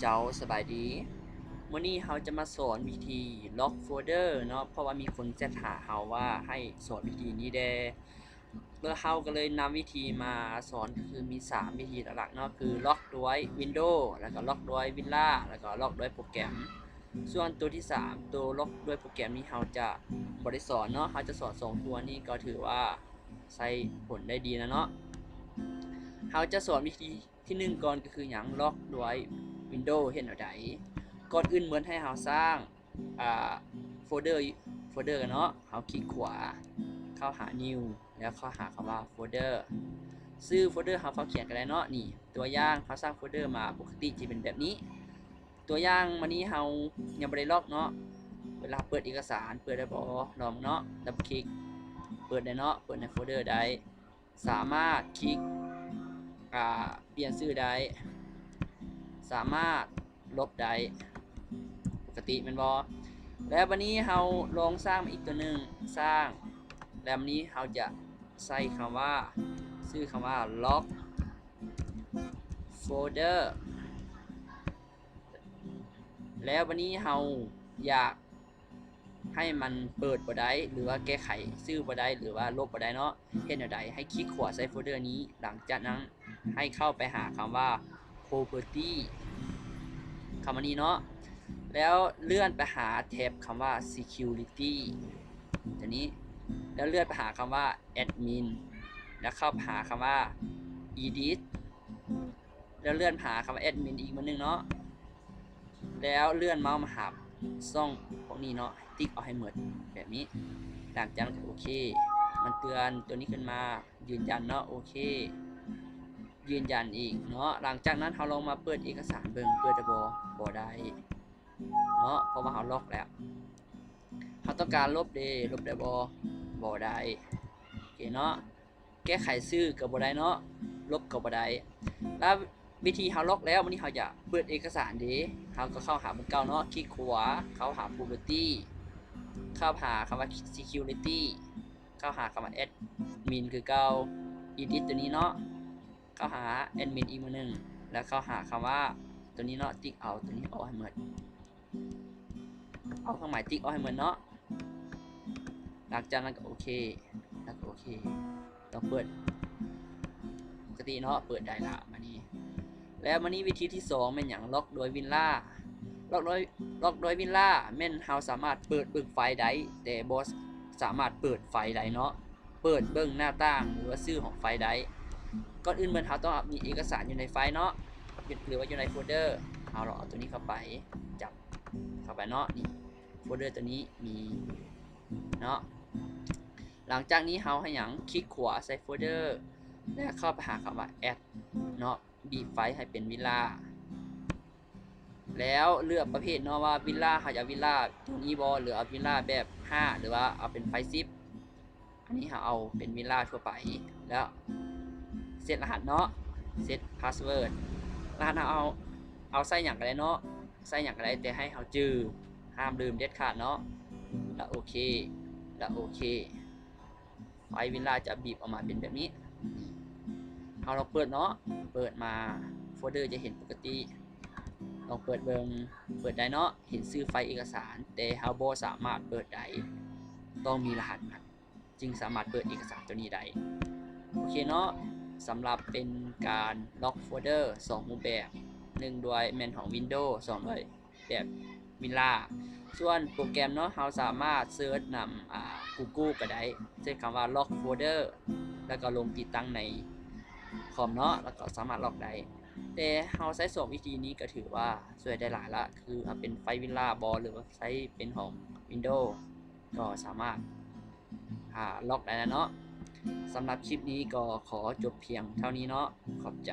ເຈົ້າ ສະບາຍດີ. ມື້ນີ້ເຮົາຈະມາສອນວິທີລັອກໂຟລເດີເນາະ ເພາະວ່າມີຄົນແຊັດຫາເຮົາວ່າໃຫ້ສອນວິທີນີ້ແດ່ ແລ້ວເຮົາກໍເລີຍນຳວິທີມາສອນ ກໍຄືມີສາມວິທີຫຼັກໆເນາະ ຄືລັອກດ້ວຍວິນໂດ ແລ້ວກໍລັອກດ້ວຍວິນລາ ແລ້ວກໍລັອກດ້ວຍໂປຣແກຣມ. ສ່ວນຕົວທີສາມ ຕົວລັອກດ້ວຍໂປຣແກຣມນີ້ ເຮົາຈະບໍ່ໄດ້ສອນເນາະ ເຮົາຈະສອນສອງຕົວນີ້ ກໍຖືວ່າໃຊ້ຜົນໄດ້ດີແລ້ວເນາະ. ເຮົາຈະສອນວິທີ ທີໜຶ່ງກ່ອນ ກໍຄືຫຍັງ? ລັອກດ້ວຍວິນໂດ ເຮັດແນວໃດ? ກ່ອນອື່ນໝົດໃຫ້ເຮົາສ້າງ ອ່າ ໂຟລເດີ ໂຟລເດີກັນເນາະ. ເຮົາຄລິກຂວາ ເຂົ້າຫາ New ແລ້ວເຂົ້າຫາຄຳວ່າ ໂຟລເດີ ຊື່ໂຟລເດີເຮົາເຂົ້າຂຽນກໍໄດ້ເນາະ. ນີ້ ຕົວຢ່າງ ເຮົາສ້າງໂຟລເດີມາ ປົກກະຕິຈະເປັນແບບນີ້. ຕົວຢ່າງ ມື້ນີ້ເຮົາຍັງບໍ່ໄດ້ລັອກເນາະ ເວລາເປີດເອກະສານ ເປີດໄດ້ບໍ່? ລອງເນາະ ດັບເບິນຄລິກ ເປີດໄດ້ເນາະ ເປີດໃນໂຟລເດີໄດ້. ສາມາດຄລິກ ອ່າ ປ່ຽນຊື່ໄດ້ ສາມາດລົບໄດ້ ປົກກະຕິແມ່ນບໍ່? ແລ້ວບາດນີ້ເຮົາລອງສ້າງມາອີກຕົວໜຶ່ງ ສ້າງ ແລ້ວບາດນີ້ເຮົາຈະໃສ່ຄຳວ່າ ຊື່ຄຳວ່າ ລັອກໂຟລເດີ ແລ້ວບາດນີ້ເຮົາຢາກ ໃຫ້ມັນເປີດບໍ່ໄດ້ ຫຼືວ່າແກ້ໄຂຊື່ບໍ່ໄດ້ ຫຼືວ່າລົບບໍ່ໄດ້ເນາະ ເຮັດແນວໃດ? ໃຫ້ຄລິກຂວາໃສ່ໂຟລເດີນີ້ ຫຼັງຈາກນັ້ນໃຫ້ເຂົ້າໄປຫາຄຳວ່າ Property ຄຳວ່ານີ້ເນາະ ແລ້ວເລື່ອນໄປຫາແທັບຄຳວ່າ Security ຕົວນີ້ ແລ້ວເລື່ອນໄປຫາຄຳວ່າ Admin ແລ້ວເຂົ້າໄປຫາຄຳວ່າ Edit ແລ້ວເລື່ອນຫາຄຳວ່າ Admin ອີກມື້ໜຶ່ງເນາະ ແລ້ວເລື່ອນເມົາສ໌ມາຫາຊ່ອງພວກນີ້ເນາະ ຕິກເອົາໃຫ້ໝົດແບບນີ້. ຫຼັງຈາກນັ້ນກໍໂອເຄ ມັນເຕືອນຕົວນີ້ຂຶ້ນມາ ຢືນຢັນເນາະ ໂອເຄ ຢືນຢັນອີກເນາະ. ຫຼັງຈາກນັ້ນເຮົາລອງມາເປີດເອກະສານເບິ່ງ ເປີດໄດ້ບໍ່? ບໍ່ໄດ້ເນາະ ເພາະວ່າເຮົາລັອກແລ້ວ. ເຮົາຕ້ອງການລົບເດ ລົບໄດ້ບໍ່? ບໍ່ໄດ້. ໂອເຄເນາະ ແກ້ໄຂຊື່ກໍບໍ່ໄດ້ເນາະ ລົບກໍບໍ່ໄດ້. ແລ້ວວິທີເຮົາລັອກແລ້ວ ບາດນີ້ເຮົາຢາກເປີດເອກະສານເດ ເຮົາກໍເຂົ້າຫາໝົດເກົ່າເນາະ ຄລິກຂວາ ເຂົ້າຫາ Property ເຂົ້າຫາຄຳວ່າ Security ເຂົ້າຫາຄຳວ່າ Admin ຄືເກົ່າ Edit ຕົວນີ້ເນາະ ເຂົ້າຫາ Admin ອີກມື້ໜຶ່ງ ແລ້ວເຂົ້າຫາຄຳວ່າຕົວນີ້ເນາະ ຕິກເອົາຕົວນີ້ອອກໃຫ້ໝົດ ເອົາເຄື່ອງໝາຍຕິກອອກໃຫ້ໝົດເນາະ. ຫຼັງຈາກນັ້ນກໍໂອເຄ ແລ້ວກໍໂອເຄ ຕ້ອງເປີດ ປົກກະຕິເນາະ ເປີດໄດ້ລະບາດນີ້. ແລ້ວບາດນີ້ວິທີທີສອງແມ່ນຫຍັງ? ລັອກດ້ວຍວິນລາ ລັອກດ້ວຍ ລັອກດ້ວຍວິນລາແມ່ນເຮົາສາມາດເປີດເບິ່ງໄຟລ໌ໄດ້ ແຕ່ບໍ່ສາມາດເປີດໄຟລ໌ໄດ້ເນາະ ເປີດເບິ່ງໜ້າຕ່າງ ຫຼືວ່າຊື່ຂອງໄຟລ໌ໄດ້. ກ່ອນອື່ນໝົດເຮົາຕ້ອງມີເອກະສານຢູ່ໃນໄຟລ໌ເນາະ ຫຼືວ່າຢູ່ໃນໂຟລເດີ ເຮົາລອງເອົາຕົວນີ້ເຂົ້າໄປ ຈັບເຂົ້າໄປເນາະ ນີ້ ໂຟລເດີຕົວນີ້ມີເນາະ. ຫຼັງຈາກນີ້ເຮົາໃຫ້ຫຍັງ? ຄລິກຂວາໃສ່ໂຟລເດີ ແລ້ວເຂົ້າໄປຫາຄຳວ່າ Add ເນາະ ບີບໄຟລ໌ໃຫ້ເປັນວິນລາ ແລ້ວເລືອກປະເພດເນາະວ່າວິນລາ ເຮົາຈະເອົາວິນລາຕົວນີ້ບໍ່ ຫຼືເອົາວິນລາແບບຫ້າ ຫຼືວ່າເອົາເປັນໄຟລ໌ສິບ. ອັນນີ້ເຮົາເອົາເປັນວິນລາທົ່ວໄປ ແລ້ວເຊັດລະຫັດເນາະ ເຊັດພາສເວີດ ລະຫັດເຮົາເອົາ ເອົາໃສ່ຫຍັງກໍໄດ້ເນາະ ໃສ່ຫຍັງກໍໄດ້ ແຕ່ໃຫ້ເຮົາຈື່ ຫ້າມລືມເດັດຂາດເນາະ ແລ້ວໂອເຄ ແລ້ວໂອເຄ. ໄຟລ໌ວິນລາຈະບີບອອກມາເປັນແບບນີ້ ເຮົາລອງເປີດເນາະ ເປີດມາໂຟລເດີຈະເຫັນປົກກະຕິ ລອງເປີດເບິ່ງ ເປີດໄດ້ເນາະ ເຫັນຊື່ໄຟລ໌ເອກະສານ ແຕ່ເຮົາບໍ່ສາມາດເປີດໄດ້ ຕ້ອງມີລະຫັດ ຈຶ່ງສາມາດເປີດເອກະສານຕົວນີ້ໄດ້. ໂອເຄເນາະ ສຳລັບເປັນການລັອກໂຟລເດີສອງຮູບແບບ ໜຶ່ງດ້ວຍແມ່ນຂອງວິນໂດ ສອງດ້ວຍແບບວິນລາ. ສ່ວນໂປຣແກຣມເນາະ ເຮົາສາມາດເສີດນຳ ອ່າ ກູກູກໍໄດ້ ເສີດຄຳວ່າ Lock Folder ແລ້ວກໍລົງຕິດຕັ້ງໃນຄອມເນາະ ແລ້ວກໍສາມາດລັອກໄດ້. ແຕ່ເຮົາໃຊ້ສອງວິທີນີ້ກໍຖືວ່າຊ່ວຍໄດ້ຫຼາຍລະ ຄືເອົາເປັນໄຟລ໌ວິນລາບໍ ຫຼືວ່າໃຊ້ເປັນຂອງວິນໂດ ກໍສາມາດ ອ່າ ລັອກໄດ້ແລ້ວເນາະ. ສຳລັບຄລິບນີ້ກໍຂໍຈົບພຽງເທົ່ານີ້ເນາະ ຂອບໃຈ.